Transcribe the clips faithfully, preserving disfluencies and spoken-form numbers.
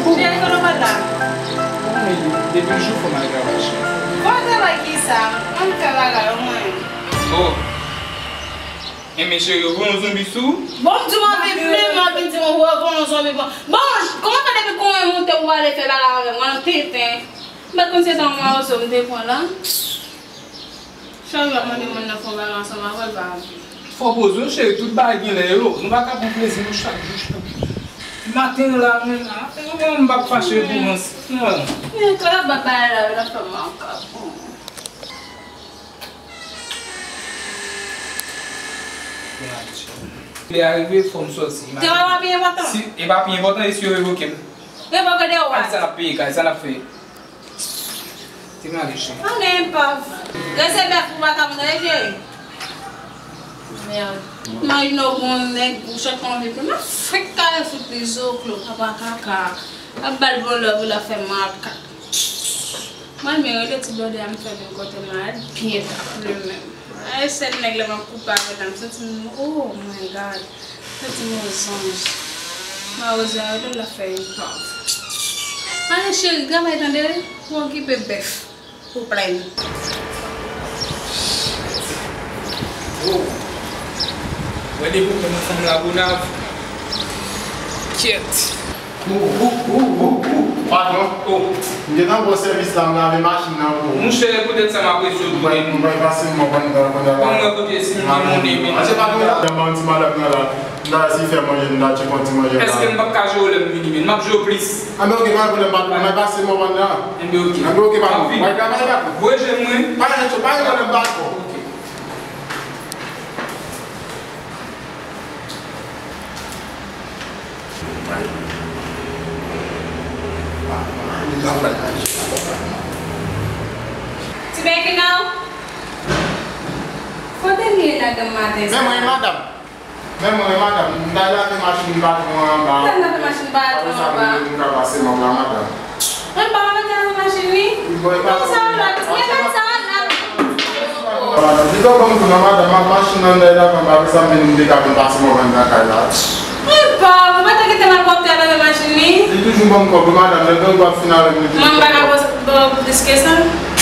Cheri, kote w pral la? Mwen, depi jou fò m al travay, cheri. Bon, travay ki sa? Ann fè bagay, ou mwen. Oh. Enben, cheri, yo voye yon zonbi sou ou? Bon, m di w anvi vle, m anvi di w voye yon zonbi. Bon, bon, kòman fè depi kounye a w moute pou w ale fè bagay avè m? Mwen, tenten. M pa t konn se ta yon mawozo m te pran la. Chak jou w ap mande moun nan fè yon bagay ansanm avè l, pa anvi. Fò poze w, cheri, tout bagay gen lè yo. Nou pa ka pran plezi nou chak jou, chak jou. Maten la, mwen la, mwen, m p ap fache pou mwen. Non. Men, kòlè ap bay bagay la, yo, l ap fè m makak. Lè a rive, fò m sòti. Travay pa pi enpòtan? Si, e pa pi enpòtan, e si yo revoke m? Revoke de wè. Sa n ap peye, kay, sa n ap fè? Te mare, cheri. Ann epav. Rese bèf ou pa ka mande, cheri. Mèd. Imajine w gon nèg ou chak anvi pran. Mwen fèk kale sou pye zoklo, papa kaka. Ap ba l bon love, l ap fè makak. Mwen, men rele ti blòdè a, m fè vin kote malad, byen tap li menm. Ay, sèl nèg la m ap koupe avè l la, m santi m, oh my God. Santi m yon zanj. Mawozo a rele l, l ap fè yon tòv. Ale cheri, granmay tande, pou okipe bèf pou plenn. Oh. Wè depi w pran nan fanm la, Gonav. Kyèt. Patwon, m gentan ba w sèvis la, m lave machin nan pou ou. Monchè, poutèt sa m apresye w tou. Mwen, mwen pase m, mwen pran nan, pran nan. Mwen kote si m gen moun men. Mache patwon. Ban ti madanm nan la. M ta si fè manje, m ta tcheke yon ti manje la. Èske m p ap ka jere w lè m vini men? M ap jere w plis. Anben, oke, pa gen pwoblèm, patwon. Mwen pase m, mwen pran nan. Enben, oke. Anben, oke, patwon. Mwen travay, patwon. Voye je mwen. Pa gen, pa gen pwoblèm, patwon. Oke. Ti Bèkina, kote m ye ladan maten sa? Men mwen, madanm. Men mwen, madanm. M t al lave machin patwon an anba. M t al lave machin patwon an anba. Apre sa, m ka pase m ap la, madanm. Mwen pa mèt al nan machin li. Bon, e pa sa la, e pa sa la. Li pa ban m kou nan madanm, ak machin nan dèyè la, apre sa m vin, m te ka vin pase mwen vann nan kay la. E pa, ou pa ta kite malpwòpte a lave machin li? Li toujou ban m kòb wi, madanm, lè gang ap fin avè m, li toujou ban m kòb. Mwen pa ka ba w plis ke sa. M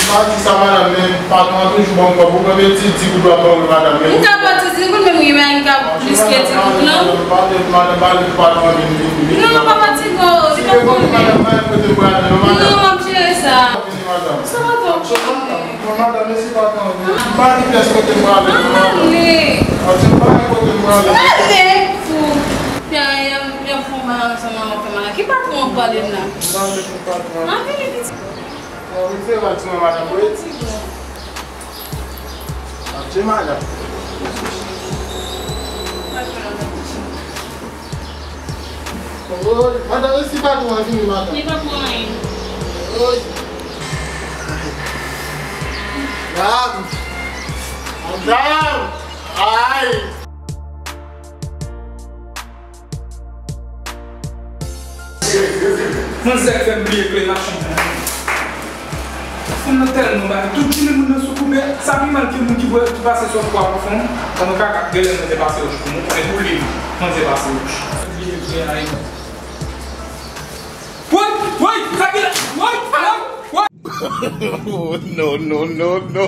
pa di sa, madanm, men patwon an toujou ban m kòb. Ou konn ti di goud w ap ban mwen, madanm, men. M ka ba w ti di goud, men m gen bagay m ka plis ke di goud, non? Madanm, pale, madanm, pale pou patwon an vin, vin, vin. Non, papa Tigo, li pa konnen. Madanm, pa gen kote m prale, non, madanm. Non, m ap jere sa. Vini, madanm. Sa pa twò konnen. Bon, madanm, mesi patwon an, vini. M pa gen pyès kote m prale, non, madanm. Ale. Patwon, m pa gen kote m prale. Ale, fou. Ya, ya, ya, fon ba ansanm avè fè malad. Ki patwon ap pale m la? M pa vle pou patwon. An vini, pitit. Bon, vin fè ral ti mwen, madanm, wi. Papa Tigo. Ap tcheke madanm. Oy, madanm, e si patwon an vini, madanm? Li pa pran anyen. Oy. Madanm! Madanm! Ay! Manzè k fè m bliye kle machin nan. Fanm nan tèlman bay. Tout jounen moun nan sou koube. Sa pi mal ke moun ki bwè, ki pase sòs pwa pou fanm. Pandan kaka, genlè manzè pase wòch pou mwen. Men pou li, manzè pase wòch. Bliye kle a, e. Woy, woy, sa ki la? Woy, woy, woy. No, no, no, no.